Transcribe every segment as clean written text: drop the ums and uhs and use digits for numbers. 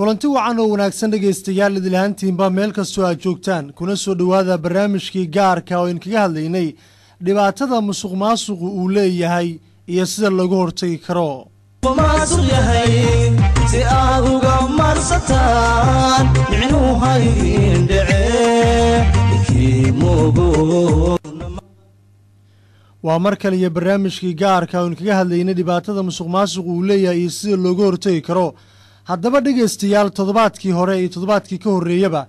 Kulanti wacan oo wanaagsan dhegaystayaal idilahantiinba meel kastoo aad joogtaan, kuna soo dhowaada barnaamijkii gaarka oo inkaga hadlaynay dhibaatada musuq maasuqu uu leeyahay iyo sida looga hortagi karo. Maasuq yahay si aad uga marsataan micnuu haydin dhece ninkii moogo. Waa mar kale iyo barnaamijkii gaarka oo inkaga hadlaynay dhibaatada musuq maasuqu uu leeyahay iyo sida looga hortagi karo. Haddaba dhegaystayaal, toddobaadkii hore iyo toddobaadkii ka horreeyaba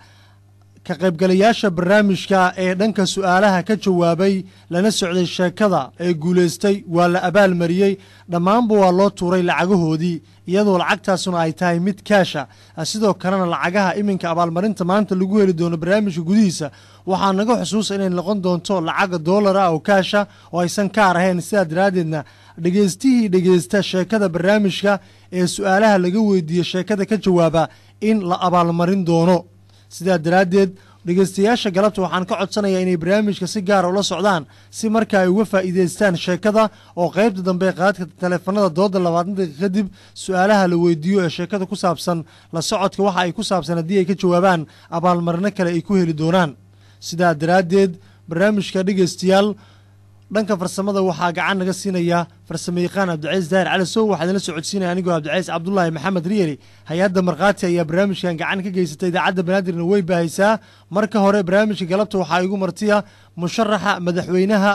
ka qaybgalayaasha barnaamijka ee dhanka su'aalaha ka jawaabay lana socday sheekada ee guulaystay waa la abaalmariyey, dhammaanba waa loo tuuray lacagahoodii, iyadoo lacagtaasuna ay tahay mid kaasha. Sidoo kalena lacagaha iminka abaalmarinta maanta lagu heli doono barnaamijka gudihiisa waxaa naga xusuusa inay noqon doonto lacaga doolar ah oo kaasha oo aysan kaar ahayn. Sidaa daraaddeedna dhegaystihii dhegaysta sheekada barnaamijka ee su-aalaha laga weydiiye sheekada ka jawaaba in la abaalmarin doono. Sidaa daraaddeed dhegaystayaasha galabta waxaan ka codsanayaa inay barnaamijka si gaara ula socdaan si marka ay uga faa'iidaystaan sheekada, oo qaybta dambe ee qaadka taleefanada dooda 20 daqiiqa kadib su-aalaha la weydiiyo ee sheekada ku saabsan la socodka waxa ay ku saabsan haddii ay ka jawaabaan abaalmarino kale ay ku heli doonaan. Sidaa daraaddeed barnaamijka dhegaystayaal dhanka farsamada waxaa gacan naga siinaya farsamayaqaan Cabdicays Daahir Cali Sow, waxaa idinla socodsiinaya anigoo Cabdicays Cabdulaahi Maxamed Riyeli. Hay-adda Markhaati ayaa barnaamijkan gacan ka geysatay, idaacadda Banaadirna way baahaysaa. Marka hore barnaamijka galabta waxaa igu martiya musharaxa madaxweynaha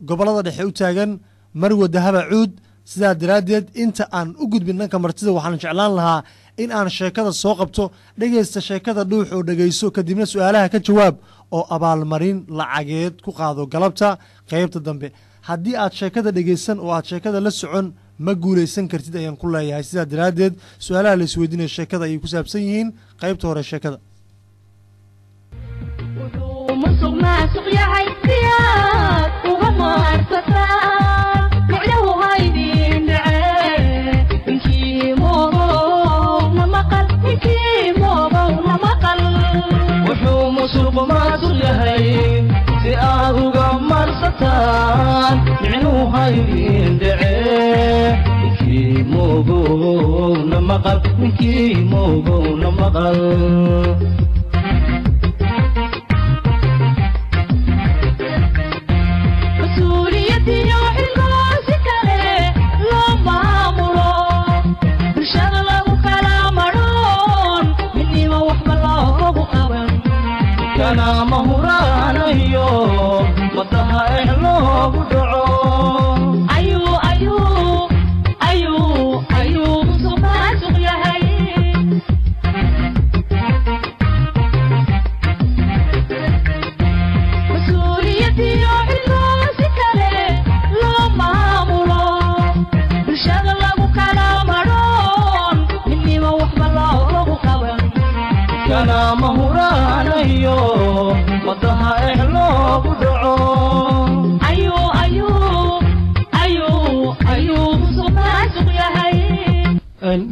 gobolada dhexe u taagan, Marwe Dahaba Cuud. Sidaa daraaddeed inta aan u gudbin dhanka martida waxaan jeclaan lahaa in aan sheekada soo qabto. Dhegaysta sheekada dhuux oo dhegayso, kadibna su-aalaha ka jawaab oo abaalmarin lacageed ku qaado galabta qaybta dambe. Haddii aad sheekada dhegaysan oo aad sheekada la socon, ma guulaysan kartid ayaan ku leeyahay. Sidaa daraaddeed su-aalaha la isweydiinaya sheekada ayay ku saabsan yihiin. Qaybta hore sheekada. Wuxuu musuq maasuq yahay si aad uga maarsataan micnahu haydin dhace ninkii moogow na maqal, ninkii moogow na maqal. Wuxuu musuq maasuq yahay si aad uga marsataan micnuu haydin dhece ninkii moogow na maqal, ninkii moogow na maqal. Mas-uuliyadiyo xilkoo si kale loo maamulo, bulshada lagu kala madhoon, midnimo waxba loogu qaban. Kana mahuraanayo madaha eh loogu dhaco. Ayuu ayuu ayuu ayuu musuq maasuq yahay. Mas-uuliyadiyo xilkoo si kale loo maamulo, bulshada lagu kala madhoon, midnimo waxba loogu qaban. Kana mahuraanayo madaha eh loogu dhaco. Ayuu ayuu ayuu ayuu musuq maasuq yahay.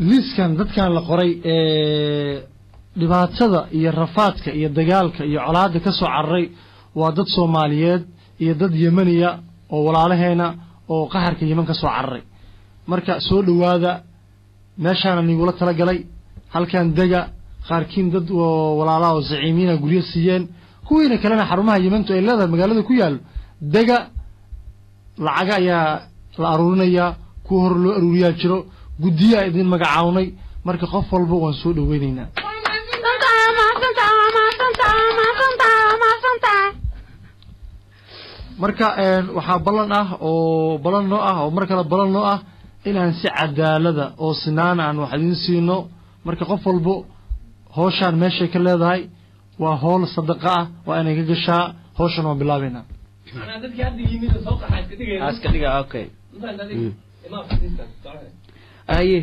Liiskan dadkan la qoray ee dhibaatada iyo rafaadka iyo dagaalka iyo colaadda ka soo cararay waa dad Soomaaliyeed iyo dad Yemeniya oo walaalaheena oo qaxarka Yemen ka soo cararay. Marka soo dhowaada, meeshaana nigula talagalay halkan dega. Qaarkiin dad oo walaalaha oo zaciimiina guryo siiyeen, kuwiina kalena xarumaha Yementu ay leedahay magaalada ku yaal dega. Lacaga ayaa la aruurinayaa, kuwa hor loo aruuriyaa jiro, guddiyaa idin magacawnay. Marka qof walba waan soo dhoweynaynaa. Marka waxaa ballan ah oo ballan noo ah oo mar kale ballan noo ah inaan si cadaalada oo sinaana aan wax idiin siino. Marka qof walbo howshaan meeshay ka leedahay waa howl sadaqa ah, waa inay ka gashaa howshan. Waan bilaabeynaa. Iska dhiga, okay. Aye.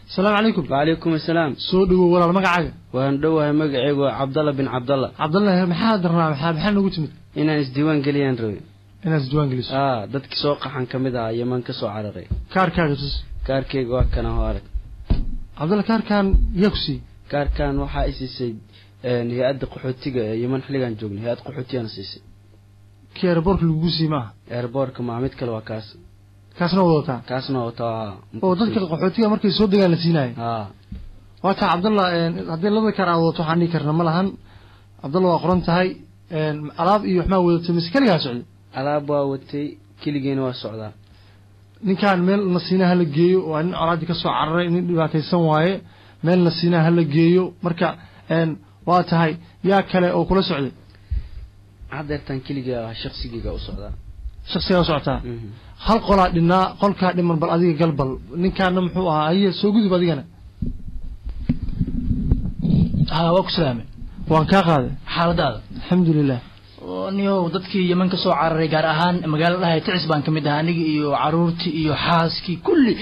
Asalaamu calaykum. Wacalaykum asalaam. Soo dhawow walaal, magacaaga? Waan dhowahay, magacaygu waa Cabdalla bin Cabdalla. Cabdallah, maxaa darnaa, maxaa noogu timid? Inaan isdiiwaan geliyaan rabay. Inaad isdiiwaan geliso? Aa, dadkii soo qaxan ka mid ah, Yeman ka soo cararay. Kaarkaaga tus. Kaarkayga waa kana, ho arag. Cabdalla, kaarkan yaa ku siiyey? Kaarkan waxaa i siisay hay-adda qaxootiga ee Yeman. Xilligaan joognay hay-ad qaxootiyana siisay. Kii airportka lagugu siiyey maaha? Airportka maa, mid kale waa kaas. Kaasna wadataa? Kaasna wataa. Oo dadka qaxootiga markay soo degaan la siinayo? Haa. Waa taa Cabdallah, haddii labada kaar aad wadato waxaan dhihi karna ma lahan. Cabdallah, waa qoran tahay. Alaab iyo waxmaa wadatay mise keligaa socday? Alaab waa watay, keligeena waa socdaa. Ninkaan meel nasiinaha la geeyo, waa nin colaadii ka soo cararay, nin dhibaataysan waaye, meel nasiinaha la geeyo. Marka waa tahay, yaa kale oo kula socday? Haddeertaan keligaa shaqsigeyga u socdaa. Shaksigaa u socotaa? Hal qolaa dhinaa, qolkaa dhiman. Bal adiga galbal, ninkaana muxuu ahaa? Haye, soo gudub adigana. Ha, waa ku salaamay. Waan kaa qaaday. Xaaladaada? Alxamdulilah. Niyow, dadkii Yemen ka soo cararay, gaar ahaan magaalada dhahay Ticis baan kamid ahaa, anigi iyo caruurtii iyo xaaskii kulli.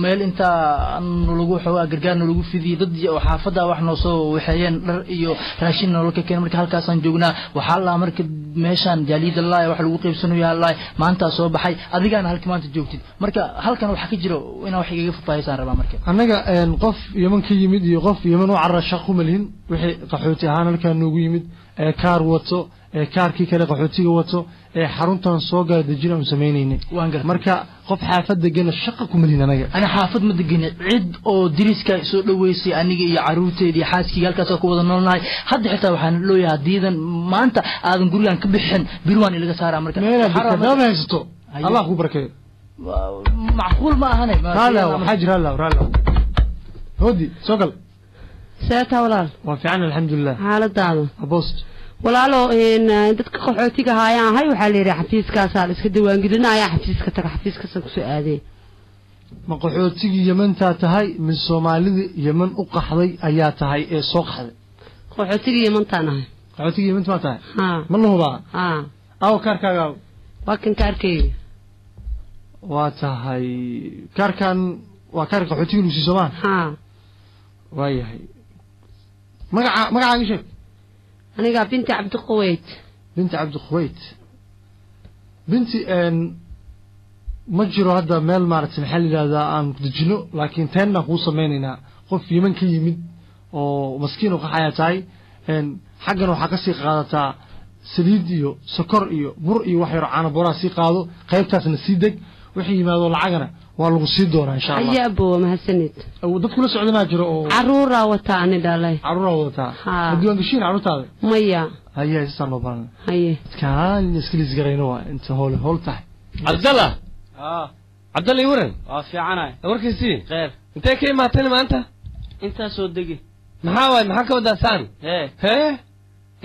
Meel intaa lagu xoogaa gargaar nalagu fidiyey, dad oo xaafadda wax noo soo waxeeyeen, dhar iyo raashin noola ka keen. Marka halkaasaan joognaa. Waxaa lahaa marka meeshaan jaaliyada laay wax lagu qaybsanayo laay maantaa soo baxay, adigaana halka maanta joogtid. Marka halkan waxaa ka jiro inaa wax igaga faahfaahisaan rabaa marka. Annaga qof Yeman ka yimid iyo qof Yeman u carara shaqo kuma lihin. Wixii qaxooti ahaan halkaa noogu yimid ee kaar wato, ee kaarkii kale qaxootiga wato, ee xaruntan soo gala, dejin aanu sameynaynay. Waan gartay. Marka qof xaafad degana shaqa kuma lihin anaga. Ana xaafad ma degani, cid oo diriska soo dhaweysay aniga iyo caruurteeda iyo xaaskiyga halkaas ku wada noolnahay. Hadda xitaa waxaan looyahay haddiidan maanta aadan gurigan ka bixin, bir waan ilaga saaraa. Marka meelaad degta haysato, Allah ku barakeeyo. Macquul ma ahane. Raala, waxaa jira raala raala hoodi soo gal. Seeta walaal? Waa fiican, alxamdulilah. Xaaladaada? Abost. Walaalo, dadka qaxootiga haayaan ahay. Waxaa la yidhi xafiiskaasaa la iska diiwaangelinaya, xafiiska taga, xafiiskaasaan kusoo aadee. Ma qaxootigii Yemantaa tahay mise Soomaalidii Yeman u qaxday ayaa tahay ee soo qaxday? Qaxootigii Yemantaan ahay. Qaxootigii Yemanta maa tahay? Haa. Ma la hubaa? Haa. Aw, kaarkaaga? Waa kan kaarkeyga. Waa tahay, kaarkan waa kaarka qaxootiga lagu sii soomaa? Haa. Waayahay, magaca, magacaaga sheeg. Aniga Binti Cabdiquweyt. Binti Cabdiquweyt. Binti, ma jiro hadda meel maaragtay, maxaa la yidhahdaa, aan dejino, laakiin teennaan kuu sameynaynaa. Qof Yeman ka yimid oo maskiin oo qaxayaa tahay, xaggan waxaa kasii qaadataa saliid iyo sokor iyo bur iyo wax yaro caano booraa sii qaado, qaybtaasna sii deg. Wixii yimaado lacagana waa lagu sii doonaa, insha Allah. Haya abo, mahadsanid. Dad kula socda maa jiro oo? Caruuraa wataa, ani dhalay. Caruuraa wadataa? Haa. Ma diiwaan gashiin carruurtaada? Maya. Haye, sisaan loo baran. Haye. Dadkaan iska liisgarayno waa inta hoole hool tahay. Cabdallah. Aa. Cabdalla, i waran. Waa fiicanahay. Warkiisii? Kheyr. Intee ka imaatay maanta? Intaasoo degi. Maxaa waay? Maxaa ka wadaa saan? Hee. Hee.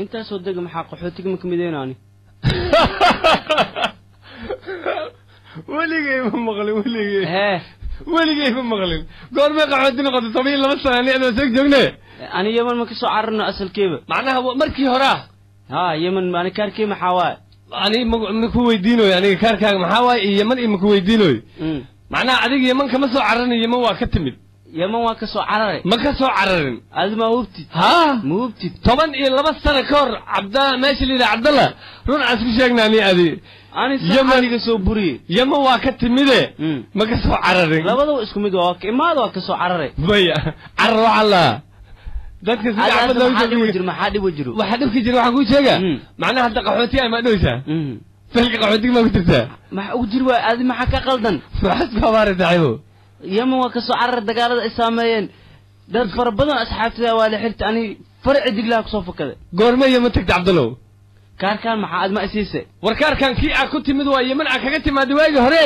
Intaasoo degi, maxaa qaxootiga ma kamideyno ani? Weligay ma maqlin, weligay. Hee. Weligay ma maqlin. Goormay qaxooti noqotay? 12 sano ani adoo soo joogne. Ani Yemen ma kasoo cararno asalkeeba. Macnaha markii hore ah? Haa, Yemen ani kaarkey maxaa waay? Ani ma ku weydiinoy aniga kaarkaaga maxaa waaye iyo Yeman iyo ma ku weydiinoy. Macnaha adiga Yeman kama soo cararin, Yeman waa ka timid. Yemen waa kasoo cararay. Ma ka soo cararin. Adi ma hubtid? Haa. Ma hubtid? 12 sano ka hor, Cabda, meesha la yidhaha Cabdallah, run aan isku sheegna ani adi. Ani saxaniga soo buriyey. Yeman waa ka timide, ma ka soo cararin. Labadaba isku mid waa, imaada waa kasoo cararay. Maya, carar waxaa laa dadka sida Axmed maxaa dhib jiro? Maxaa dhib jiro? Waxa dhibka jira waxaan kuu sheegaa. Macnaha hadda qaxootiga ma dhowsaa? Falka qaxootiga ma ku jirtaa? Maxaa ugu jiri waay? Adi maxaa ka qaldan? Maxaa isku habaari, saaxiibo? Yemen waa kasoo cararay, dagaalada ay saameeyeen, dad fara badan asxaabtada waa la xirtay, ani farci diglaha kusoo fakaday. Goorma Yemen tagta, Cabdallow? Kaarkaan maxaa ad ma isiisay? War kaarkaan kii aad ku timid waa Yemen aad kaga timaaday waagii hore,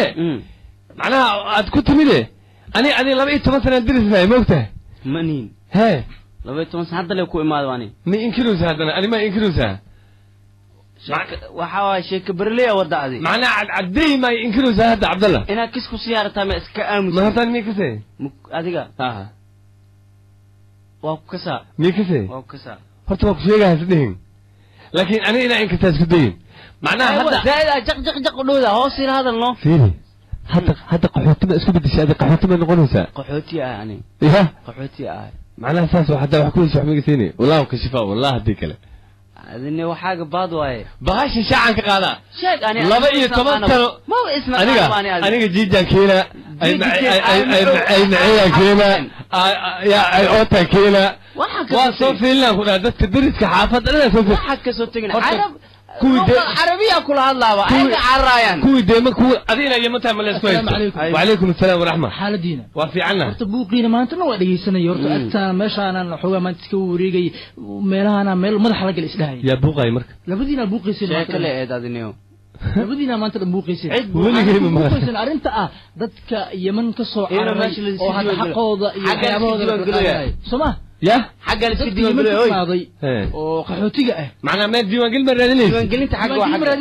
macnaha aad ku timide. Ani adi 12 sanaan dirisnahay, ma ogtahay? Manihin. Hee. 12 sana hadda le ku imaado ani. Ma inkiraysaa haddana? Ani ma inkiraysaa? Waxaa waay sheeka berleya wadda adi. Macnaha cadcaddey ma inkiraysaa hadda, Cabdallah? Inaad kis ku siyaarataa ma iska aamus. Ma hortaan mii kasay? Adiga ha waa ku kasaa. Mii kasay? Waa ku kasaa. Horta waa ku sheegaya has dhihin, laakiin aniga inaa inkirtaa isku dayin. Macnaha hadda zaaid aa jaq jaq jaq u dhowda, hoos ila hadal no. Fiiri, hadda qaxooti ma isku bedeshay? Adi qaxooti ma noqonaysaa? Qaxooti ah ani. Ya. Qaxooti ah. Macnaha saas wax hadda wax ku hesho wax magasiini wallahu kashifa wallah haddii kale. Adine waxaaga baad waaye. Bahasha shaacan ka qaadaa. Sheeg ani. 12 sano. Ma isna. Aniga aniga jiijaan keena, ay maceeyaan keena, ay ootaan keena, waa soo fiilinaan ku dhaha dadka deriska xaafadda dhanaa soo waxaad kasoo tegin carab Carabiya kula hadlaaba ayaga cararaayaan. Kuwii deema kuwa adina Yemen tahay ma la isku haysto. Wacalaykum assalaam waraxma. Xaaladiina waa fiicanna. Horta buuqiina maantana waa dhegeysanaya horta agtaan meeshaanan xoogaa maanta iska wareegay meelahana meel madaxa la gal isdhahay. Yaa buuqay marka? Labadiina buuqaysan. Sheeko le eed adiniyo. Labadiina maanta dhan buuqaysan. Buuqaysan arrinta ah dadka Yemen ka soo cararay oo hadda xaqooda iyo waxyaabahooda la qaadanayo. Soo ma? Ya xagga la iska diiwaangeliyo oo qaxootiga ah. Macnaa meel diiwaangelin ma raadinaysa? Diiwaangelinta xagga waa xagga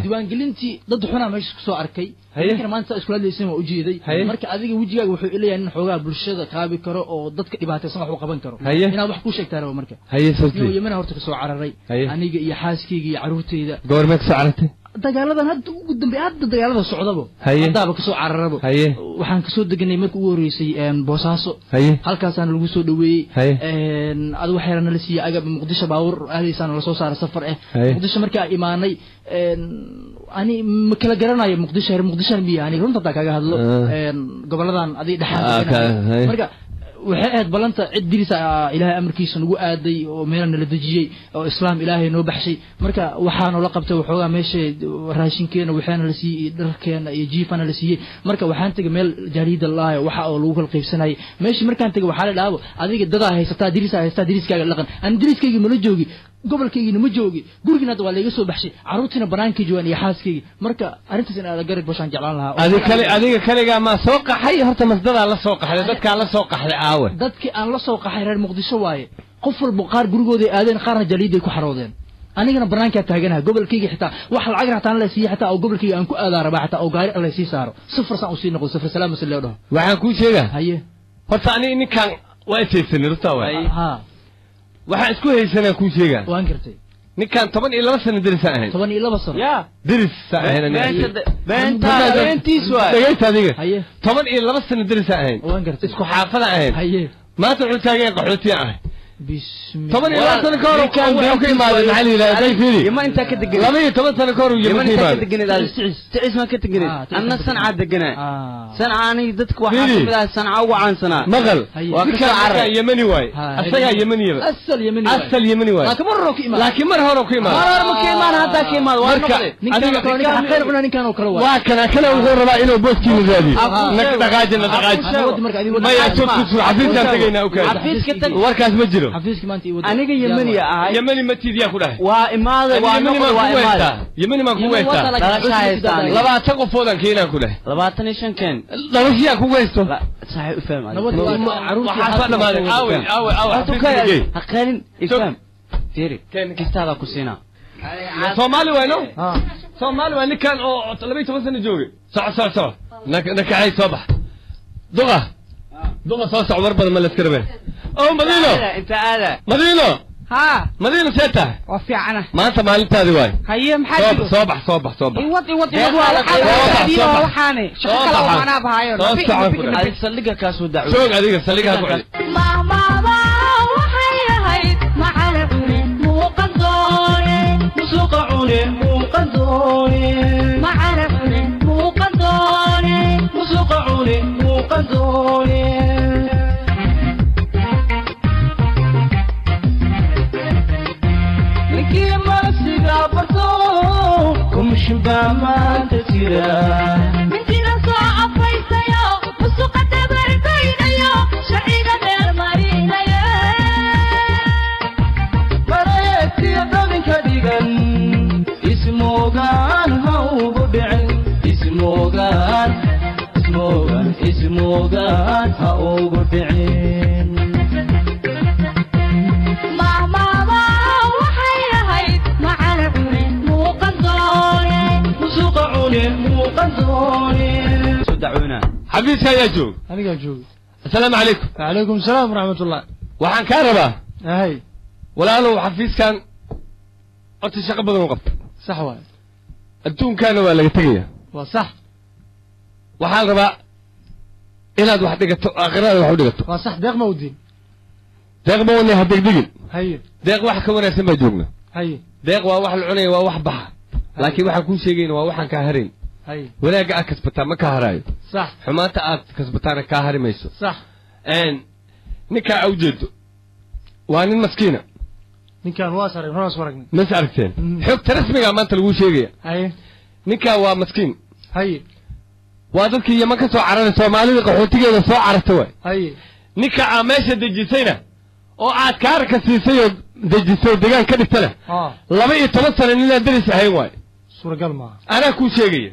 diiwaangelintii dad xunaa meesha ku soo arkay. Marka maanta isku hadlaysan waa ujeeday. Marka adiga wejigaaga wuxuu ilayaa in xoogaa bulshada kaabi karo oo dadka dhibaataysan wax u qaban karo. Inaad wax ku sheegtaa rabo marka. Soo Yemen horta ka soo cararay aniga iyo xaaskayga iyo caruurtayda. Goormee ka soo carartay? Dagaaladan hadda ugu dambeeyay hadda dagaalada socdaba haddaaba kasoo cararabo. Waxaan kasoo deganay markii ugu horreysay Boosaaso. Halkaasaana lagu soo dhaweeyey. Adu wax yarana la siiyey agab Muqdisho baawur aadaysaana lasoo saaray safar ah. Muqdisho markii aan imaanay ani ma kala garanayo Muqdisho reer Muqdisho miya ani runta hadaa kaga hadlo goboladan adiga dhexaan. Marka waxay ahayd ballanta cid diris ilaahay amarkiisa nagu aaday oo meelna nala dejiyey oo islaam ilaahay noo baxshay. Marka waxaanu la qabtay waxoogaa meesha raashinkeena waxaana la siiyey iyo dharkeena iyo jiifana la siiyey. Marka waxaan tegay meel jaariida laahay waxa oo lagu kala qaybsanayay. Meeshii markaan tegay waxaa la dhaabo adiga dadaa haysataa dirisaa haysataa diriskaaga dhaqan. Ani diriskaygii mala joogi gobolkaygina ma joogi gurigina hadda waa layga soo baxshay caruurtiina banaankii joogaan iyo xaaskaygii. Marka arrintaas in aada garab bashaan jeclaan lahaa. Adiga kaligaa maa soo qaxay horta masdadaa la soo qaxday dadkaa la soo qaxday aawe? Dadkii aan la soo qaxay reer Muqdisho waaye. Qof walba qaar gurigooday aadeen qaarna jaliiday ku xaroodeen. Anigana banaankaa taaganaha gobolkayga xitaa wax lacag raxtaan la siiyo xitaa oo gobolkayga aan ku aadaa rabaa xitaa oo gaari la sii saaro safar saan u sii noqdo safar salaam si loo dhaho. Waxaan kuu sheegaa haye horta aniga ninkan waa isaysanay runtaa waay. Waxaan isku haysanaa kuu sheegaa. Waan gartay. Ninkan 12 sano deris aan ahayn. 12 sano. Ya deris aan ahayn. Beenta beentiis waay. Dhageysta adiga. Haye 12 sano deris aan ahayn. Waan gartay. Isku xaafada ahayn. Haye maanta wuxuu taagan qaxooti aan ahay. Bismillah. 12 sano ka hor wuxuu ka imaaday maxaa la yidhahdaa dayfili. Yemen intaa ka degan. 12 sano ka hor uu Yemen ka imaaday. Ticis ma ka deganay. Anna Sanca deganaa. Sanca ani dadku waxaa ka mid ah Sanca ugu caansanaa. Maqal. Waa ka soo cararay. Yemeni waay. Asagaa Yemeniba. Asal Yemeni waay. Asal Yemeni waay. Laakiin mar hore ka imaad. Laakiin mar hore ka imaad. Mar hore ma ka imaan hadda ka imaad waa noqday. Ninkan kale xaqeen cuna ninkan oo kale waay. Waa kana wuxuu rabaa inuu booskiina raadiyo. Nag dhaqaaji na dhaqaaji. Maya soo ku soo xafiiskaan tagaynaa u kaadi. Xafiiska tag. Warkaas ma jiro. Aniga Yemeni ahay. Yemeni ma tiidiyaa ku dhahay. Waa imaaday waa noqday waa imaaday. Yemeni ma ku weystaa. Dhalasho haystaan. 20 qofood aan keenaan ku dhahay. 25 keen. Dhalashiyaa ku weysto. Saxiix u faham. Waxaa soo dhamaaday. Aawe aawe aawe. Haqeelin ifaham. Fiiri. Kistaada ku siinaa. Soomaali waay no? Soomaali waay ninkan oo 12 sano joogay. Soco soco soco. Nakacay soo bax. Duqa. Duqa soo soco war badan ma la iska rabeen. Oh Madino. Inta aada. Madino. ها Madino see tahay? Waa fiicana. Maanta maalintaadi waay. Haye maxaa jiro? Soo bax soo bax soo bax. Iwad iwad iwad waa waxaan waxaane shaqo kale oo macnaa bahayo. Adiga saldhigga kaasoo dacwo. Joog adiga saldhigga ku celi. Mahmaba waxay ahayd macala cune muuqan doone. Musuqa cune muuqan doone. Macala cune muuqan doone. Musuqa cune muuqan doone. Mintiga soo afaysayo musuqa dabarbaynayo sharciga meel marinayo. Marayeegtiya dabinka dhigan ismoogaan ha ugu dhicin ismoogaan ismoogaan ismoogaan ha ugu dhicin. Mahmaba waxay ahayd macala cune muuqan doone. Musuqa cune muuqan doone. Soo dacwoona. Xafiiska ayaa joog. Anigaa jooga. Assalaamu calaykum. Wacalaykum salaam waraxmatullah. Waxaan kaa rabaa. Hay. Walaalow xafiiskan horta shaqo badan u qabta. Sax waay. Adduunkaana waa laga tegayaa. Waa sax. Waxaan rabaa inaad wax dhigato aakhirada wax u dhigato. Waa sax deeq ma udin. Deeq ma wadnay ha degdegin. Haye. Deeq wax ka wanaagsan baa joogna. Haye. Deeq waa wax la cunaya waa wax baxa. Laakiin waxaan kuu sheegayna waa waxaan kaa harayn. Haye. Wanaagga aad kasbataa ma kaa haraayo. Sax. Xumaanta aad kasbataana kaa hari mayso. Sax. Ninkaa aa ujeedo waa nin maskiina. Ninkan waa saray horaas waragnay. Mas aragteen xogta rasmiga maanta lagu sheegaya. Haye. Ninkan waa maskiin. Haye. Waa dadkii Yemen ka soo cararay, Soomaalida qaxootigeeda soo carartay waay. Haye. Ninka aa meesha dejisayna oo aad kaarka siisay oo dejisay oo degaan ka dhigtana 12 sano ninaan deris ahayn waay. Suuragal maaha. Anaa kuu sheegaya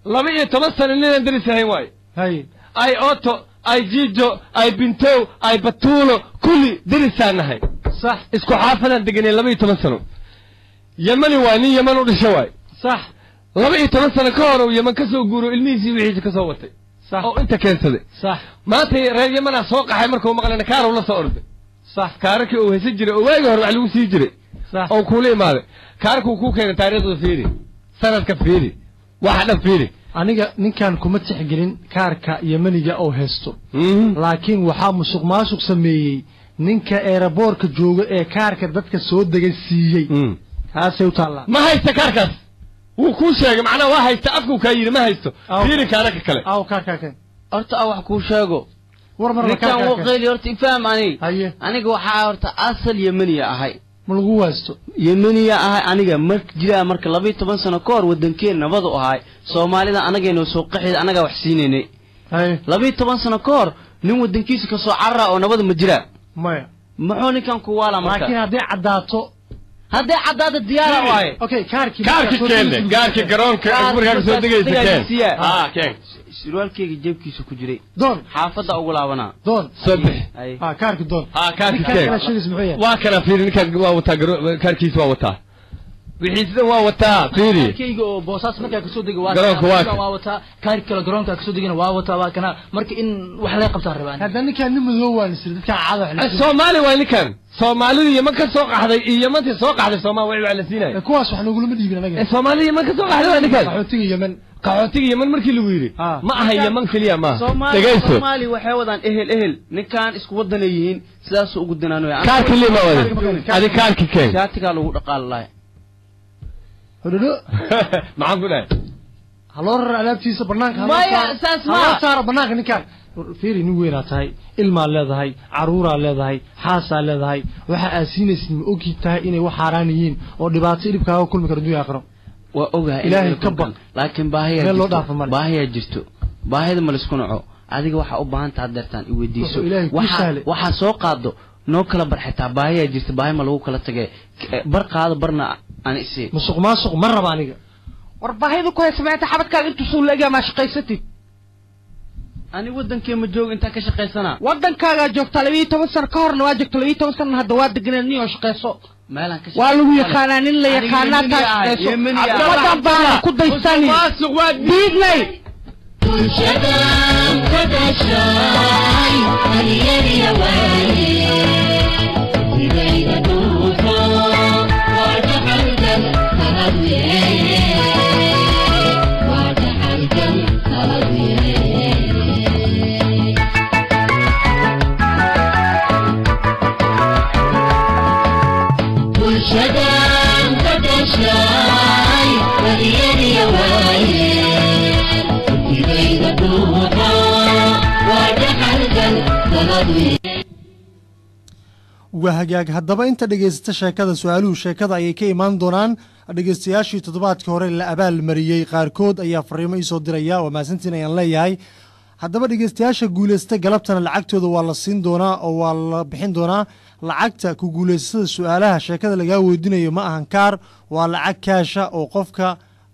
12 sano ninaan deris ahayn waay. Haye. Ay Oto, ay Jijo, ay Bintow, ay Batuulo, kulli derisaan nahay. Sax. Isku xaafadaan deganay 12 sano. Yemani waay, nin Yemen u dhashay waay. Sax. 12 sano ka hor uu Yemen ka soo guuro, ilmihiisii wixiisa ka soo watay. Sax. Oo inta keensaday. Sax. Maanta reer Yemenaa soo qaxay markuu maqlana kaarow la soo orday. Sax. Kaararkii uu haysan jiray oo waagii hore wax lagu sii jiray. Sax. Oo kuula imaaday. Kaarkuu kuu keenay taariikhda fiiri. Sanadka fiiri. Waxa dhan fiiri. Aniga ninkan kuma tixgelin kaarka Yemeniga oo haysto. Laakiin waxaa musuq maasuq sameeyey ninka eeraboorka jooga ee kaarka dadka soo degay siiyey. Kaasay u taallaa. Ma haysta kaarkaas. Wuu kuu sheegay, macnaha waa haysta, afkuu kaa yidhi ma haysto. Fiiri kaararka kale. Aw kaarkaa keen. Horta aan wax kuu sheego. War mar ninkan wuu qeyli horta ifaham ani. Haye. Aniga waxaa horta asal Yemeniya ahay. Ma lagu haysto? Yemeniya ahay aniga mark jiraa marka 12 sano ka hor wadankeen nabad u ahay. Soomaalida anageenoo soo qaxid anaga wax siinaynay. Haye. 12 sano ka hor nin wadankiisa ka soo carara oo nabad ma jira. Maya. Muxuu ninkan ku waala marka? Laakiin haddii caddaato, haddii caddaado diyaara waaye. Okay, kaarkii kaarkii keen, kaarkii garoonka markaa ka soo degaysa keen. Ha keen. Surwaalkayga jeebkiisa ku jiray. Doon. Xaafadda ugu laabanaa. Doon. Soo bix. Ha kaarkii doon. Ha kaarkii keen. Waa kana fiiri, ninkan waa wataa kaarkiisa waa wataa. Wixiisna waa wataa fiiri. Kaarkayga oo boosaas markaa ka soo degay waa garoonka waa wataa, kaarkii kale garoonka ka soo degayna waa wataa, waa kana marka in wax laga qabtaa rabaan. Hadda ninkan nin madow waa nisir dadka caada wax la. Soomaali waa ninkan. Soomaalida Yemen ka soo qaxday iyo Yementii soo qaxday Soomaali waa la siinay. Kuwaas wax nagulama dhiibin anaga. Soomaalida Yemen ka soo qaxday waa ninkan. Qaxootiga Yemen. Qaxootiga Yemen markii lagu yiri ma aha Yemen kaliya ma. Dhageyso. Soomaali waxay wadaan ehel ninkan isku wadan yihiin sidaas ugu danaano. Kaarkii lima wadan. Adi kaarkii keen. Shaatiga lagu dhaqaal lahay. Hudhudu. Maxaan ku dhahay? Haloo rar alaabtiisa banaanka. Maya saas ma. Haloo saaro banaanka ninkan. Fiiri nin weynaa tahay, ilmaa leedahay, caruuraa leedahay, xaasaa leedahay, waxa aad siinaysid ma ogi tahay inay wax xaaraan yihiin oo dhibaato ilibkaaga kulmi karo adduunya aakhiro. Waa ogahay Ilaahay ka baq. Laakiin baahiyaa Meel loo jirto. dhaafo male. Baahiyaa jirto. Baahida ma laysku naco. Adiga waxaa u baahan tahay deertaan i weydiiso. Wuxuu Ilaahay kuu sahlay. Waxaa soo qaado noo kala bar xitaa baahiyaa jirta, baahi ma lagu kala tagay. Bar qaado barna aan isii. Musuq maasuq ma raba aniga. War baahida ku haysa maanta xabadkaaga intuu suu leegaa ma shaqaysatid. Ani wadankee ma joogo intaan ka shaqaysanaa. Wadankaagaa joogtaa 12 sano ka horna waa joogta 12 sano hadda waa deganaa nin oo shaqayso. Meelaan ka Waa lagu yaqaanaa nin la yaqaanaa taa shaqayso. Wadan baana ku daysani. Musuq waa Diidnay. Bulshadan ka dhashay halyaya waaye sidayda dhuuxo waa dhaxalkan nabad yeeye waa dhaxalkan nabad yeeye. Bulshadan ka dhashay halyaya waaye sidayda dhuuxo waa dhaxalkan nabad yeeye. Waa hagaag. Haddaba inta dhegaysata sheekada, su-aaluhu sheekada ayay ka imaan doonaan. Dhegeystayaashii toddobaadka hore la abaalmariyey qaarkood ayaa fariimo iisoo diraya, waa mahadsantiin ayaan leeyahay. Haddaba dhegeystayaasha guuleysta galabtana lacagtooda waa la siin doonaa oo waa la bixin doonaa. Lacagta ku guuleystada su-aalaha sheekada lagaa weydiinayo ma ahan kaar, waa lacag kaasha oo qofka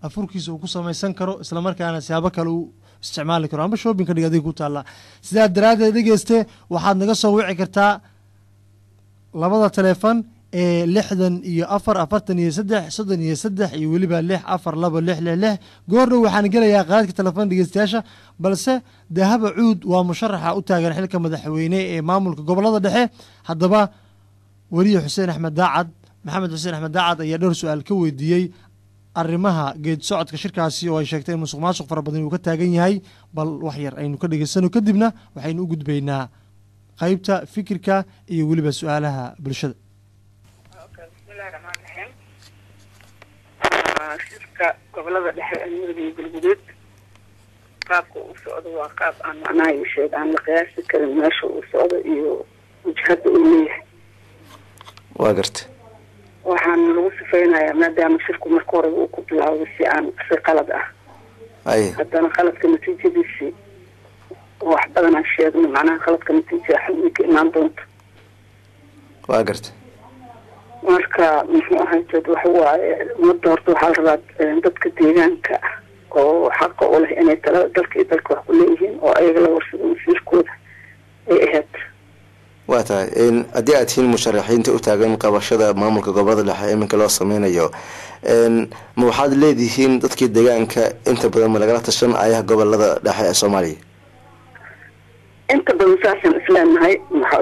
afurkiisa uu ku samaysan karo, islamarkaana siyaabo kale uu isticmaali karo amba shopping ka dhig adiga ku taalla. Sidaa daraaddeed dhegeyste waxaad naga soo wici kartaa labada taleefon ee 64 43 33 iyo weliba 6 4 2 6 6 6. Goordhow waxaan gelayaa qaadka telefoon dhegeystayaasha, balse Dahaba Cuud waa musharaxa u taagan xilka madaxweyne ee maamulka gobolada dhexe. Haddaba weriye Xuseen Axmed Daacad, Maxamed Xuseen Axmed Daacad ayaa dhowr su-aal ka weydiiyey arrimaha geed socodka shirkaasi oo ay sheegtay in musuq maasuq fara badan uu ka taagan yahay. Bal wax yar aynu ka dhegeysano, kadibna waxaynu u gudbaynaa qaybta fikirka iyo weliba su-aalaha bulshada. Bismillahi raxmaan raxiim. Shirka gobolada dhexe ee Mudug iyo Galguduud qaabka uu socdo waa qaab aan macnaha ii sheeg aan la qiyaasi karin meesha uu socdo iyo wajhada uu leeyahay. Waa garta. Waxaan lagu sifeynayaa maadaama shirku marka hore uu ku bilaawday si aan si qalad ah, haddana qaladka natiijadiisii wax badan aan sheegno, macnaha qaladka natiija xun ka imaan doonto. Waa garta. Marka muxuu ahayd, waxa waaye ummadda horta waxaa la rabaa dadka deegaanka ah oo xaqa u leh inay tala dalka iyo dalka wax ku leeyihiin oo ayaga la warsado masiirkooda ay ahayd. Waa tahay, haddii aad tihiin musharaxiinta u taagan qabashada maamulka gobolada dhexe iminka loo sameynayo, ma waxaad leedihiin dadkii deegaanka inta badan ma lagala tashan ayaha gobolada dhexe ee Soomaaliya? Inta badan saasaan isleenahay.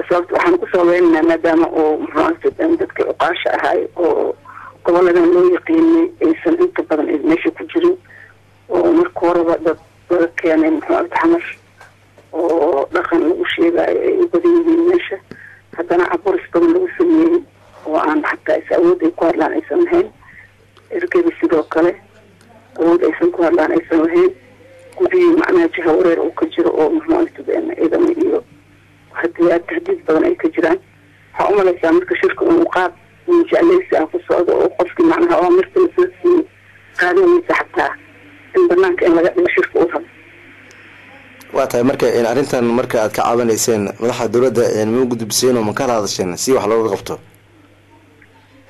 Sababta waxaan ku sabaynaynaa maadaama uu muxuu ahayd dadkii cuqaasha ahay oo goboladan loo yaqiinay aysan inta badan meesha ku jirin, oo marka horeba dad laga keenay muxuu ahayd Xamar oo dhaqan lagu sheegayo ay u badan yihiin meesha, haddana caburis badan lagu sameeyey oo aan xataa is awood ay ku hadlaan aysan lahayn. Ergada sidoo kale awood aysan ku hadlaan aysan lahayn, gudihii macnaha jiha wareer uu ka jiro oo muxuu ahayd ciidamo iyo hadiyaad tahdiid badan ay ka jiraan. Waxaa umalaysaa marka shirka inuu qaab jecleysi ah ku socdo oo qofkii macnaha awaamirta lasoo siiyey qaadanaysa xataa in banaanka in laga dhigo shirka uu rabo. Waa tahay, marka arrintan marka aad ka caawinayseen madaxa dowladda ma gudbiseen oo ma kala hadasheen si wax looga qabto?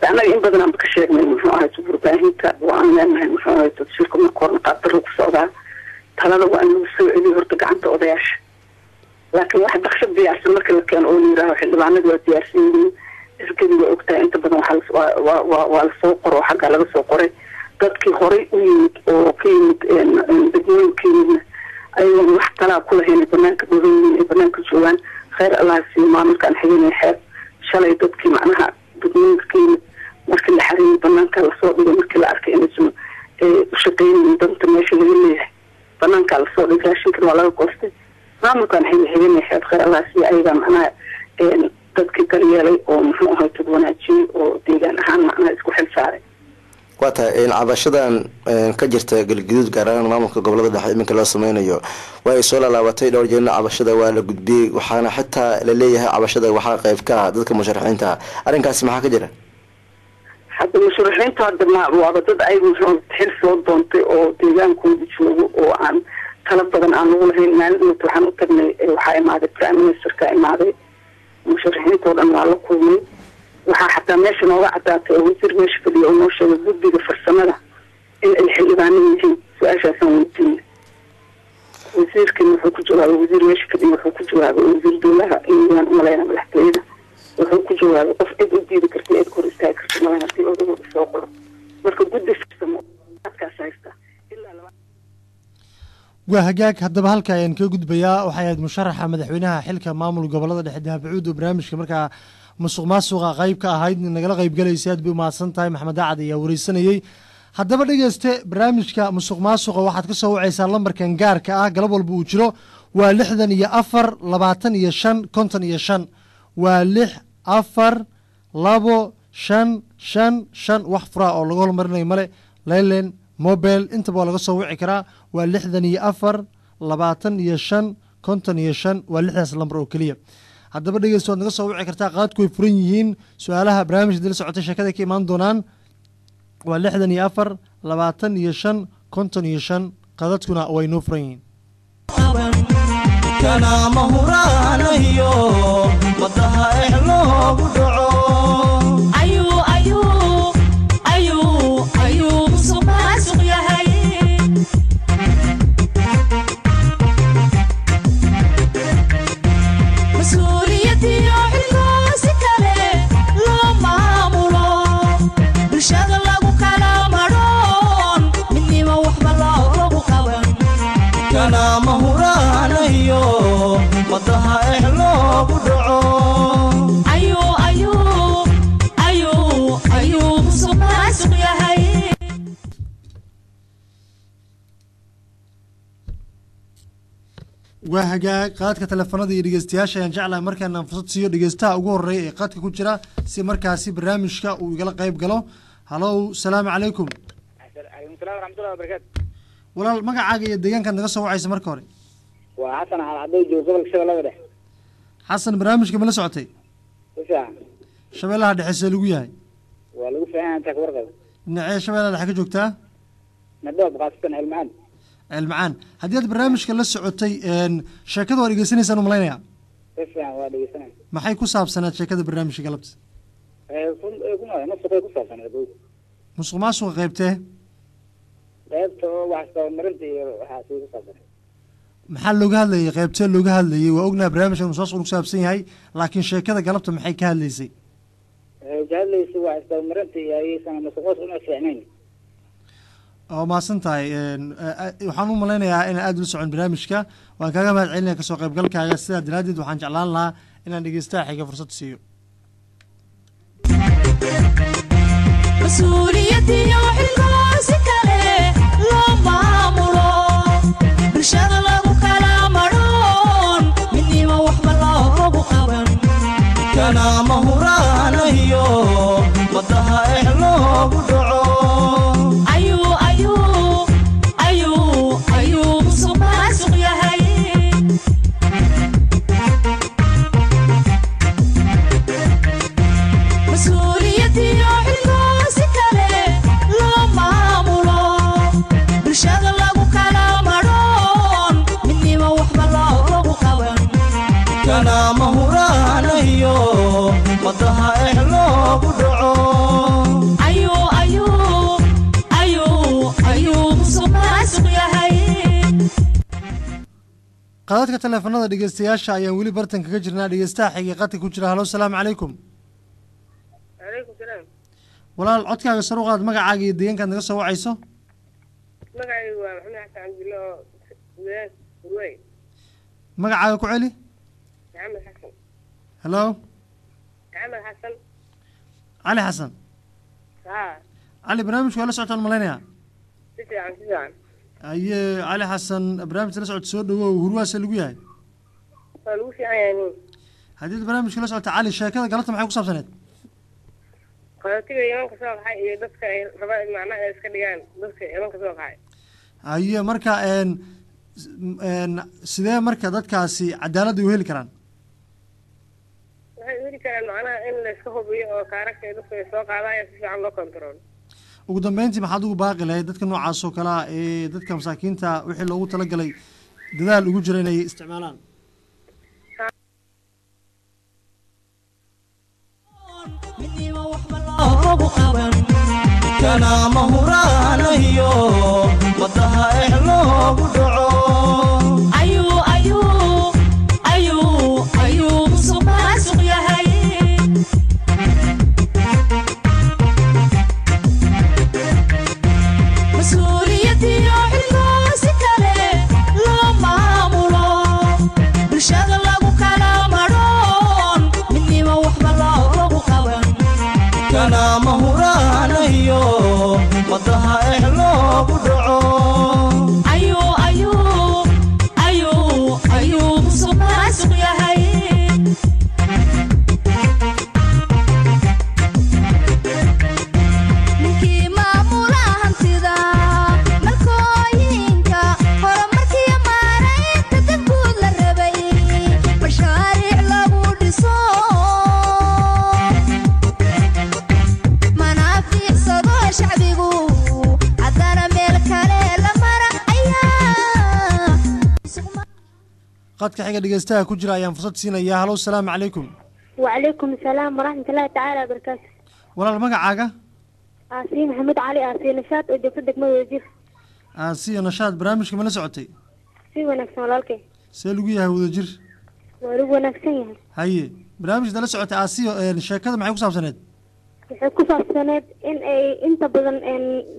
Annaga in badan aanba ka sheegnay muxuu ahayd warbaahinta oo aan leenahay muxuu ahayd shirka marka horena qaabdarro ku socdaa, talada waa in lagu soo celiyo horta gacanta odayaasha. Laakiin wax daqshad diyaarsan marka la keeno oo la yidhaaho xildhibaanadu waa diyaarsan yihiin, ergadii waa ogtahay, inta badan waxaa waa lasoo qoro xaggaa laga soo qoray. Dadkii horay u yimid oo ka yimid degmooyin ka yimidna ayagoon wax talaa ku lahayn banaanka dhogan yihiin ay banaanka joogaan. Kheyr Allah siiyo maamulkaan xiganay xeeb shalay dadkii macnaha degmooyinka ka yimid markii la xareeyay banaanka lasoo dhigay, markii la arkay inaysan u shaqeynaynin danta meesha laga leeyahay banaankaa lasoo dhigay, raashinkana waa laga goostay. Maamulkaan xiganay xeeb kheyr Allah siiyo ayagaa macnaha dadkii daryeelay oo muxuu ahay tad wanaajiyey oo deegaan ahaan macnaha isku xil saaray. Waa tahay, cabashadan ka jirta Galguduud gaar ahaan maamulka gobolada dhexe iminka loo sameynayo waa ay soo laalaabatay dhowr jeerna, cabashada waa la gudbiyey, waxaana xitaa la leeyahay cabashada waxaa qayb ka ah dadka musharaxiinta ah. Arrinkaasi maxaa ka jira? Hadda musharaxiintu hadda ma waaba dad ayagu muxuu xil soo doontay oo deegaankooda joogo oo aan tala badan aan lagu lahayn. Maalin dhawt waxaan u tagnay, waxaa imaaday prime ministerka imaaday, musharaxiinta oo dhan waa la kulmay. Waxaa xataa meesha nooga caddaatay oo wasiir meesha fadhiya oo noo sheegay guddiga farsamada in ay xildhibaano yihiin. Su-aashaasaan weydiinay wasiirkan, wuxuu ku jawaabay, wasiir meesha fadhiya wuxuu ku jawaabay, wasiir dowlaha iyaan umaleyna madaxtooyada, wuxuu ku jawaabay qof cid u diidi karta cid kor istaagi karta malayn haddii odagooda soo qoro. Marka guddi farsamo adkaas haysta ilaa laba. Waa hagaag, haddaba halka ayaan ka gudbayaa. Waxay ahayd musharaxa madaxweynaha xilka maamul gobolada dhexe Dahabacuud oo barnaamijka markaa musuq maasuqa qayb ka ahayd nagala qayb galaysa. Aad bay umahadsan tahay. Maxamed Daacad ayaa wareysanayey. Haddaba dhegeyste, barnaamijka musuq maasuqa waxaad ka soo wacaysaa lambarkan gaarka ah galab walba uu jiro, waa 64 25 55, waa 642555. Wax furaa oo laga hormarinayo male, leylen mobile intaba waa laga soo wici karaa. Waa 64 25 55, waa lixdaas lambar oo keliya. Haddaba dhegeysto, waad naga soo wici kartaa, qaadku way furan yihiin. Su-aalaha barnaamijka dila socotay sheekada ka imaan doonaan. Waa 64 25 55, qadadkuna way noo furan yihiin. Kanaama huraanayo madaha ex loogu dhaco. Ayuu ayuu ayuu ayuu musuq maasuq yahay. Mas-uuliyadiyo xilkoo si kale loo maamulo, bulshada lagu kala madhoon, midnimo waxba loogu qaban. Kanaama huraanayo madaha ex loogu dhaco. Ayuu ayuu ayuu ayuu musuq maasuq yahay. Waa hagaag, qaadka telefoonada iyo dhegeystayaasha ayaan jeclahay markaan fursad siiyo dhegeystaha ugu horeeya ee qaadka ku jira si markaasi barnaamijka uu igala qayb galo. Halow, salaamu calaykum. Calaykum salaam waraxmatullahi wabarakaatu. Walaal, magacaaga iyo deegaankaad naga soo wacaysa marka hore? Waa Xasan Xalcadow, joogo gobolka Shabeellada Dhexe. Xasan, barnaamijka ma la socotay? Si fiican. Shabeellaha Dhexe see lagu yahay? Waa lagu fiican inta ka warqabo. Dhinacee Shabeellada Dhexe ka joogtaa? Nadhoob, khaasatan Celmacaan. Ceelmacaan. Haddii aad barnaamijka la socotay, sheekada waa dhegeysanaysaan u malaynayaa. Si fiican waa dhegeysanaya. Maxay ku saabsanaad sheekada barnaamijka galabta? Musuqay ku saabsaneed. Musuq maasuqa qaybtee? Qaybta oo wax isdabamarinta iyo waxaasi ku saabsaneed. Maxaa looga hadlayay? Qaybtee looga hadlayay? Waa ognaha barnaamijkan musuq maasuq ku saabsan yahay, laakiin sheekada galabta maxay ka hadlaysay? Waxay ka hadlaysay wax isdabamarinta iyo ayaysan musuqmaasuq una fiicnayn. Oo mahadsan tahay. Waxaan u malaynayaa inaan aada ula socon barnaamijka. Waan kaaga mahad celinaya kasoo qaybgalkaaga. Sidaa daraaddeed waxaan jeclaan lahaa inaan dhegeystaha xiga fursad siiyo. Mas-uuliyadiyo xilkoo si kale loo maamulo, bulshada lagu kala madhoon, midnimo waxba loogu qaban. Kana mahuraanayo madaha eh loogu dhaco. Ayuu ayuu ayuu ayuu musuq maasuq yahay. Mas-uuliyadiyo xilkoo si kale loo maamulo, bulshada lagu kala madhoon, midnimo waxba loogu qaban. Kana mahuraanayo madaha eh loogu dhaco. Ayuu ayuu ayuu ayuu musuq maasuq yahay. Qadadka taleefanada dhegeystayaasha ayaan weli bartan kaga jirnaa. Dhegeystaha xigay qadka ku jira. Halo, salaamu calaykum. Calaykum salaam. Walaal, codkaaga sar u qaad, magacaaga iyo deegaankaad naga soo wacayso. Magacaygu waa Maxamed Xasan Cabdille oo wadaag Urwey. Magacaaga ku celi. Maxamed Xasan. Hello. Maxamed Xasan. Cali Xasan. Haa. Cali, barnaamijku waa la socotaan malaynayaa. Si fiican, si fiican. Aye, Cali Xasan, barnaamijka la socota, soo dhawow. Hurwaase lagu yahay? Waa lagu fiican yahay nin. Haddii barnaamijka la socota, Cali, sheekada galabta maxay ku saabsaneed? Qaxootiga Yemanka soo qaxay iyo dadka ay rabaan macnaha ay iska dhigaan dadka Yemanka soo qaxay. Aye, marka sidee marka dadkaasi cadaaladda u heli karaan? Waxay u heli karaan macnaha in la iska hubiyo oo kaararka ay dadka ay soo qaadaya si fiican loo kontrolo. Ugu dambeyntii, maxaad ugu baaqi lahayd dadka noocaas oo kale ah ee dadka masaakiinta wixii loogu talagalay dadaal ugu jira inay isticmaalaan? Midnimo waxba loogu qaban. Kana mahuraanayo madaha eh loogu dhaco. Ayuu ayuu ayuu ayuu musuq maasuq yahay. Mas-uuliyadiyo xilkoo si kale loo maamulo, bulshada lagu kala madhoon, midnimo waxba loogu qaban. Kana mahuraanayo madaha eh loogu dhaco. Ayuu ayuu ayuu ayuu musuq maasuq yahay. Ninkii maamula hantida malkooyinka horumarkiyo maaraynta dadguud la rabay mashaariic lagu dhiso, manaafiicsado shacbigu, haddana meel kale la mara ayaa. Qadka xiga dhegeystaha ku jira ayaan fursad siinayaa. Halo, salaamu calaykum. وعليكم السلام ورحمة الله تعالى وبركاته. Walaal, magacaaga? آسي محمد علي، آسي نشاط oo joogta degmada Wasiir. Aasiya Nashaad, barnaamijka ma la socotay? Si wanaagsan, walaalkay. See lagu yahay Wadajir? Waa lagu wanaagsan yahay. Haye, barnaamijka la socotay Aasiyo, sheekada maxay ku saabsaneed? Waxay ku saabsaneed in ay inta badan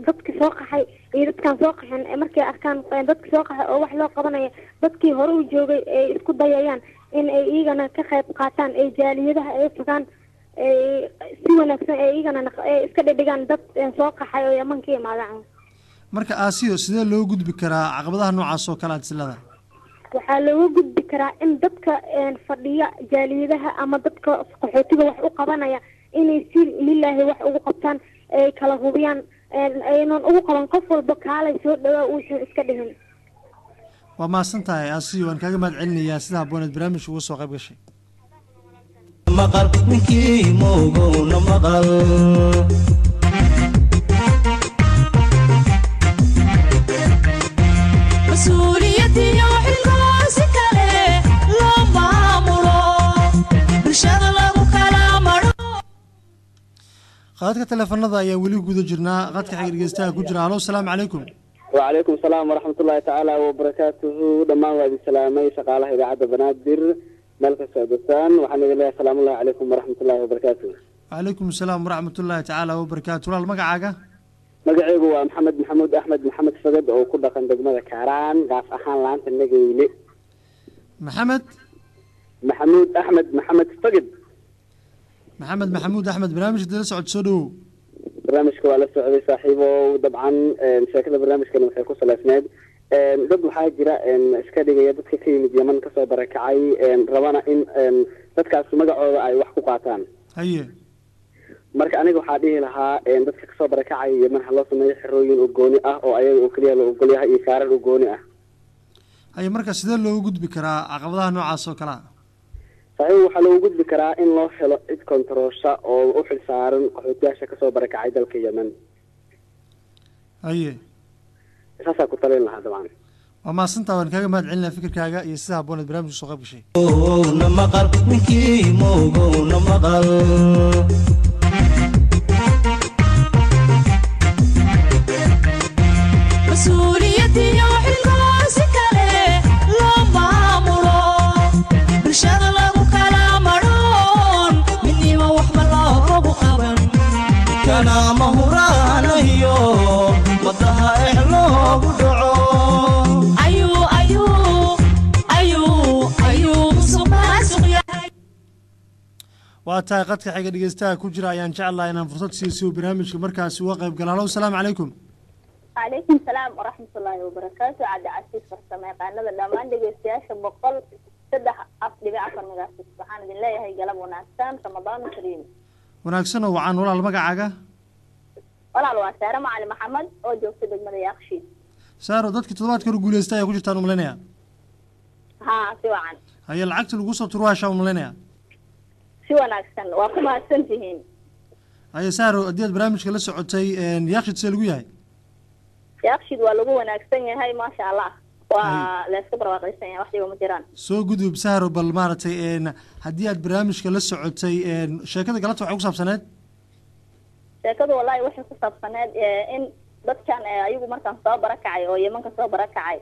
dadki soo qaxay iyo dadkaan soo qaxin ee markay arkaan dadki soo qaxay oo wax loo qabanaya, dadkii hore u joogay ay isku dayayaan in ay iyagana ka qayb qaataan, ay jaaliyadaha ay tagaan, ay si wanaagsan ay iyagana ay iska dhidhigaan dad soo qaxay oo Yaman ka imaadaan. Marka Aasiyo, sidee loo gudbi karaa caqabadaha noocaas oo kale aad islada? Waxaa looga gudbi karaa in dadka fadhiya jaaliyadaha ama dadka qaxootiga wax u qabanaya inay si lilaahi wax ugu qabtaan, ay kala hubiyaan, aynan ugu qaban qof walba kaalay soo dhawaa uusan iska dhihin. Waa mahadsan tahay Aasiyo, waan kaaga mahad celinayaa sida habbooneed barnaamijka uga soo qayb gashay. Maqal ninkii moogowna maqal. Khadadka teleefanada ayaan weli guda jirnaa. Khadka xiga dhegeystaha ku jira. Halo, asalaamu calaykum. وعليكم السلام ورحمة الله تعالى وبركاته. دمان وادي سلامي شقالة إذاعة بنادر ملك السعودستان، وحنا لله السلام الله عليكم ورحمة الله وبركاته. وعليكم السلام ورحمة الله تعالى وبركاته. Walaal, magacaaga? Magacaygu waa Maxamed Maxamuud Axmed Maxamed Fagad oo ku dhaqan degmada Kaaraan, gaaf ahaan laanta Nageyle. Maxamed Maxamuud Axmed Maxamed Fagad. Maxamed Maxamuud Axmed, barnaamijka dala socod, soo dhowow. Barnaamijka waa la socday saaxiibow. Dabcan sheekada barnaamijkan waxay ku salaysneed dad waxaa jira iska dhigaya dadka ka yimid Yemen kasoo barakacay, rabana in dadkaas magacooda ay wax ku qaataan. Marka aniga waxaa dhihi lahaa dadka kasoo barakacaya Yemen ha loo sameeyo xerooyin oo gooni ah oo ayaga oo keliya la ogol yahay iyo kaarar oo gooni ah. Haye, marka sidee loogu gudbi karaa caqabadaha noocaas oo kale ah? Saaxiib, waxaa loogu gudbi karaa in loo helo cid kontaroosha oo u xilsaaran qaxootiyaasha kasoo barakacay dalka Yemen. Saasaa ku talin lahaa dabcan. Waa mahadsantaa, waan kaaga mahad celinaa fikirkaaga iyo sida habboon aad barnaamijka soo qayb gashay. Na maqal ninkii moogow, na maqal. Mas-uuliyadiyo xilkoo si kale loo maamulo, bulshada lagu kala madhoon, midnimo waxba loogu qaban. Kana mahuraanayo madaha eh loogu dhaco. Ayuu ayuu ayuu ayuu musuq maasuq yahay. Waa tahay, qadka xiga dhegeystaha ku jira ayaan jeclahay inaan fursad siiyo si uu barnaamijka markaasi uga qayb galo. Halo, asalaamu calaykum. Calaykum salaam waraxmat ullaahi wabarakaatu. Cabdi Casiis, farsamo yaqaanada, dhammaan dhegeystayaasha 103.4 megahertz, waxaan idin leeyahay galab wanaagsan, Ramadaan kariim. Wanaagsan oo wacan. Walaal, magacaaga? Walaal, waa Saare Macali Maxamed oo joogta degmada Yaaqshiid. Saaro, dadkii toddobaadka hore guuleystay ayaa ku jirtaan umalaynaya. Haa, si wacan. Haye, lacagta lagu soo turo hashaa umalaynaya. Si wanaagsan, waa ku mahadsan tihiin. Haye Saaro, haddii aad barnaamijka la socotay, Yaaqshiid see lagu yahay? Yaaqshiid waa lagu wanaagsan yahay, maasha Allah, waa la iska barwaaqaysan yahay, wax dhiba ma jiraan. Soo gudub Sahro, bal maaragtay haddii aad barnaamijka la socotay, sheekada galabta waxay ku saabsaneed? Sheekadu wallahi waxay ku saabsaneed in dadkan ayagu markaan soo barakacay oo Yemanka soo barakacay,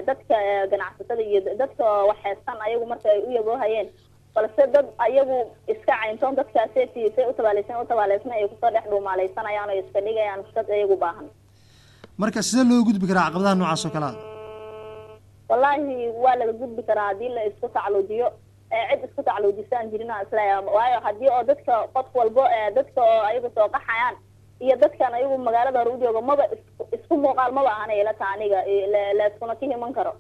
dadka ganacsatada iyo dadka waxaysan ayagu marka ay u yaboohayeen, balse dad ayagu iska cayntoon dadkaasi say u tabaalaysan u tabaalaysna ay kusoo dhex dhuumaalaysanayaan oo iska dhigayaan dad ayagu baahan. Marka sidee loo gudbi karaa caqabadaha noocaas oo kale ah? Wallaahi waa laga gudbi karaa haddii la isku tacluujiyo. Cid isku tacluujisaan jirin aan isleeyahay, waayo haddii oo dadka qof walbo dadka oo ayagu soo qaxayaan iyo dadkan ayagu magaalada hore u jooga maba isku muuqaal maba ahana ila taha aniga, la iskuna ka himan karo.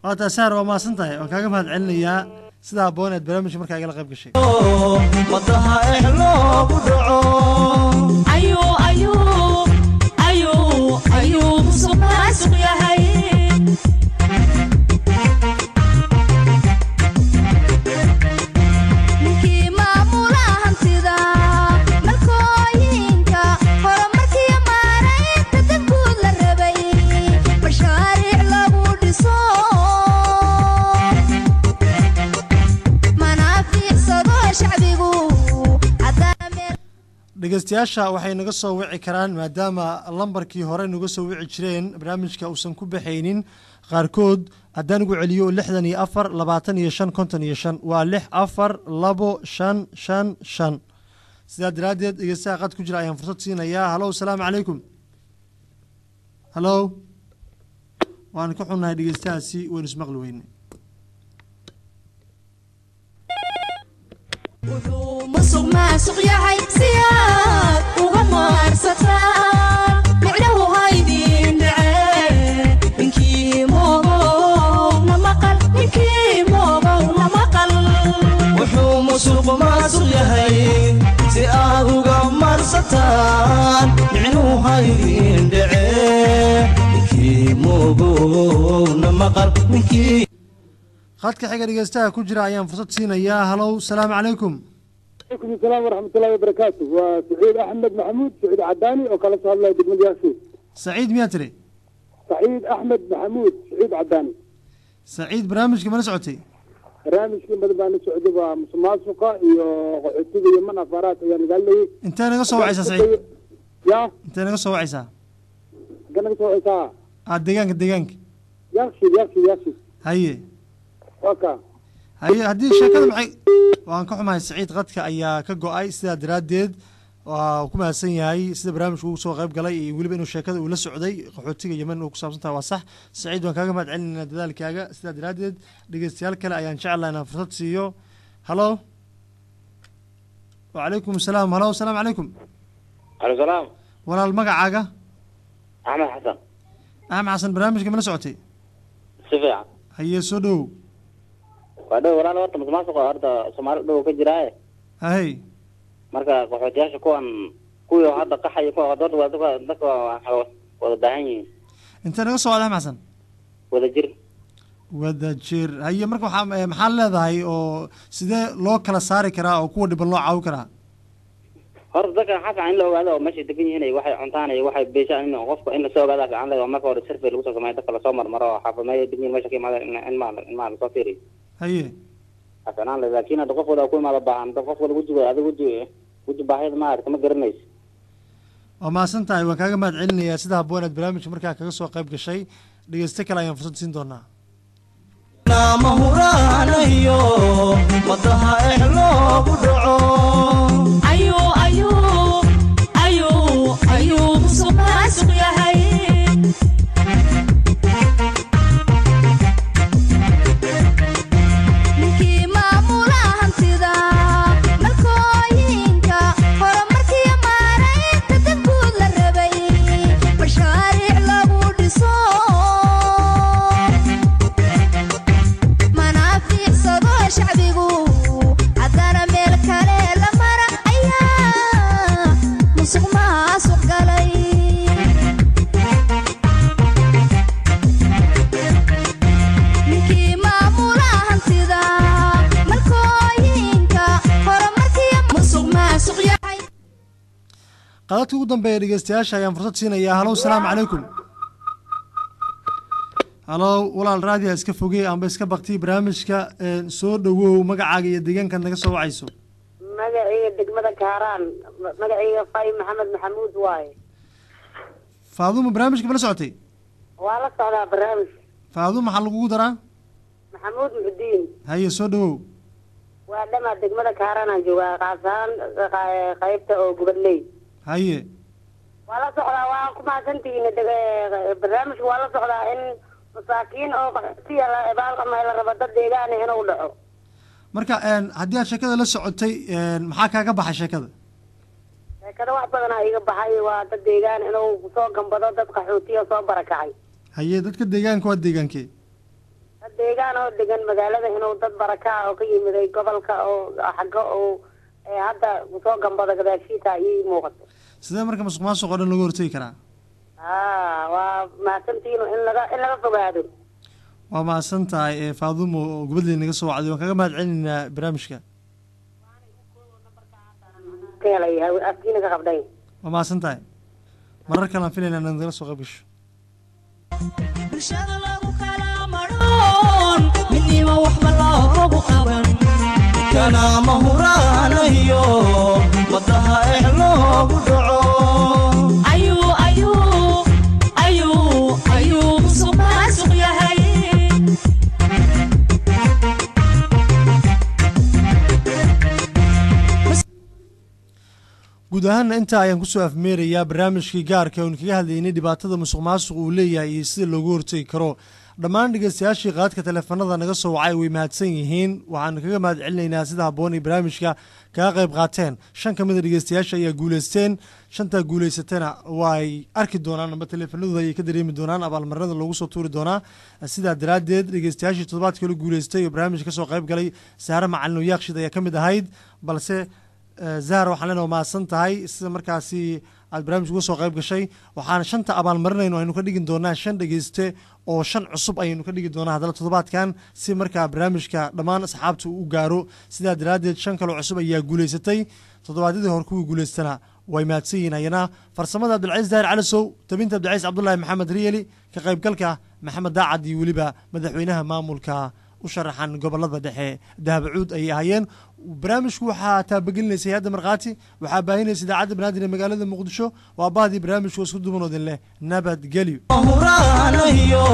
Waa taa Sahar, waa mahadsan tahay, waan kaaga mahad celinayaa sida habboon aad barnaamijka markaa igala qayb gashay. Madaha eh loogu dhaco. Ayuu ayuu ayuu ayuu musuq maasuq yahay. Ninkii maamula hantida malkooyinka horumarkiyo maaraynta danguud la rabay mashaariic lagu dhiso, manaafiicsado shacbigu haddana meel. Dhegeystayaasha waxay naga soo wici karaan, maadaama lambarkii hore naga soo wici jireen barnaamijka uusan ku baxaynin qaarkood, haddaan ugu celiyo 64 25 55, waa 642555. Sidaa daraaddeed dhegeystaha qad ku jira ayaan fursad siinayaa. Halo, asalaamu calaykum. Halo, waan ka xunnahay dhegeystahaasi, waynu ismaqli weyne. Musuq maasuq yahay si aad uga maarsataan, micnahu haydin dhacee, ninkii moogow na maqal, ninkii moogow na maqal. Wuxuu musuq maasuq yahay si aad uga marsataan, micnuu haydin dhacee, ninkii moogow na maqal, ninkii. Khadka xiga dhegeystaha ku jira ayaan fursad siinayaa. Halow, salaamu calaykum. Calaykum asalaam waraxmat ullahi wabarakaatu. Waa Saciid Axmed Maxamuud Saciid Cadaani oo kala soo hadlaya degmada Yaashiid. Saciid miyaa tiri? Saciid Axmed Maxamuud Saciid Cadaani. Saciid, barnaamijka mala socotay? Barnaamijkii badan baan la socday, waa musuqmaasuqa iyo qaxootiga Yemen afaaraad ayaan naga hadlayay. Intee naga soo wacaysaa, Saciid? Ya. Intee naga soo wacaysaa? Intee naga soo wacaysaa? Ah, deegaanka. Yaaqshiid, Yaaqshiid, Yaaqshiid. Haye. Waa kaa. Haye, haddii sheekada maxay? Waan ka xumahay, Saciid qadka ayaa ka go-ay. Sidaa daraaddeed waa ku mahadsan yahay sida barnaamijka ugu soo qayb galay iyo weliba inuu sheekada uu la socday qaxootiga Yemen uu ku saabsan tahay. Waa sax, Saciid, waan kaaga mahad celinaynaa dadaalkaaga. Sidaa daraaddeed dhegeystayaal kale ayaan jeclahay inaan fursad siiyo. Halo, wacalaykum asalaam. Halo, asalaamu calaykum. Aleykum salaam. Walaal, magacaaga? Axmed Xasan. Axmed Xasan, barnaamijka mala socotay? Si fiican. Haye, soo dhowow. Waa dhow walaal. Horta musuqmaasuqa horta Soomaali dhow ka jiraaye. Hay. Marka qaxootiyaasha kuwan, kuwii hadda qaxaya, kuwa horta waa dadka waa wada baahan yihiin. Intee naga soo wada, Axmed Xasan? Wada jir. Wada jir. Haye, marka waxaa maxaa leedahay oo sidee loo kala saari karaa oo kuwa dhiban loo caawin karaa? Horta dadka waxaa fiican in la ogaado oo meeshay degan yihiin iyo waxay cuntaan iyo waxay beeshaan, in qofka in lasoo ogaada fiican leedahay, oo marka hore survey lagu soo sameeyo, dadka lasoo marmaro oo xaafad meeshay degan yihiin, meesha ka imaada, in ma lasoo fiiriyo. Haye. Waa fiicnaan leedahay, laakiin hadda qof wada ku imaada baahan, dad qof wada wejiga adiga weji baahida ma aragta, ma garanayso. Waa mahadsan tahay, waan kaaga mahad celinayaa sida habboon aad barnaamijka markaa kaga soo qayb gashay. Dhegeyste kale ayaan fursad siin doonaa. Nama huraanayo madaha eh loogu dhaco. Ayuu ayuu ayuu ayuu musuq maasuq yahay. Ninkii maamula hantida malkooyinka horumarkiyo maaraynta danguud la rabay mashaariic lagu dhiso mana fiicsado shacbigu, haddana meel kale la mara ayaa musuq maasuq galay. Ninkii maamula hantida malkooyinka horumarkiyo musuq maasuq yahay. Qadadka ugu dambeeya dhegeystayaasha ayaan fursad siinayaa. Halow, salaamu calaykum. Halow walaal, raadiha iska fogey amba iska baktiy barnaamijka. Soo dhowow, magacaaga iyo deegaankaad naga soo wacayso? Magacayga degmada Kaaraan, magacayga Fay Maxamed Maxamuud waaye. Faadumo, barnaamijka ma la socotay? Waa la socdaa barnaamij. Faadumo, maxaa lagugu daraa? Maxamuud Muxudiin. Haye, soo dhowow. Waa dhamaa, degmada Kaaraan aan joogaa, qaasaan qaybta oo Gubadley. Haye. Waa la socdaa, waa ku mahadsantihiin barnaamijka. Waa la socdaa in masaakiin oo qaxootiya baalka la rabo dad deegaana inuu dhaco. Marka haddii aad sheekada la socotay, maxaa kaaga baxay sheekada? Sheekada wax badanaa iga baxay, waa dad deegaan inuu soo gambado dad qaxootiya soo barakacay. Haye, dadka deegaanka waa deegaankee? Dad deegaan oo degan magaalada inuu dad barakaca oo ka yimiday gobolka oo xagga oo hadda soo gambado gadaashiisa ii muuqato. Sidee marka musuq maasuq oo dhan looga hortegi karaa? Waa mahadsantihiin, in laga fogaado. Waa mahadsan tahay Faadumo oo Gubadley naga soo wacday. Waan kaga mahad celinaynaa barnaamijka. Ka helay afkiina ka qabdhay. Waa mahadsan tahay, marar kale aan filayna inaad nagala soo qayb gasho. Bulshada lagu kala maroon, midnimo waxba loogu qaban. Kanaama huraanayo madaha eh loogu dhaco. Ayuu ayuu ayuu ayuu musuq maasuq yahay. Guud ahaana intaa ayaan kusoo afmeerayaa barnaamijkii gaarka oon kaga hadlaynay dhibaatada musuq maasuq uu leeyahay iyo sida loogu hortegi karo. Dhammaan dhegeystayaashii qaadka taleefanada naga soo wacay way mahadsan yihiin, waxaan kaga mahad celinaynaa sida habboon ay barnaamijka kaga qayb qaateen. Shan ka mid a dhegeystayaasha ayaa guuleysteen. Shantaa guuleysatana way arki doonaan amba taleefanadooda ayay ka dareemi doonaan abaalmarinada loogu soo tuuri doonaa. Sidaa daraaddeed dhegeystayaashii toddobaadkii la guuleystay oo barnaamijka kasoo qayb galay, Saare Macalin oo Yaaqshid ayaa ka mid ahayd. Balse Zahra, waxaan leenahay mahadsan tahay sida markaasi aad barnaamijka uga soo qayb gashay. Waxaan shanta abaalmarinayno aynu ka dhigi doonaa shan dhegeyste oo shan cusub ayaynu ka dhigi doonaa haddana toddobaadkan, si markaa barnaamijka dhammaan asxaabta uu u gaaro. Sidaa daraaddeed shan kaloo cusub ayaa guuleysatay. Toddobaadyadii hore kuwii guuleystana way mahadsan yihiin. Ayana farsamada Cabdilcaziis Daahir Calisow, tabinta Cabdilcaziis Cabdullaahi Maxamed Riyeli, ka qaybgalka Maxamed Daacad iyo weliba madaxweynaha maamulka u sharaxan gobolada dhexe Dahabacuud ayay ahaayeen. Barnaamijku waxaa taabagelinaysay hayadda Markhaati, waxaa baahinaysa idaacadda Banaadir ee magaalada Muqdisho. Waa bahdii barnaamijku isku duubanoodin leh nabadgelyo. Huraanayo.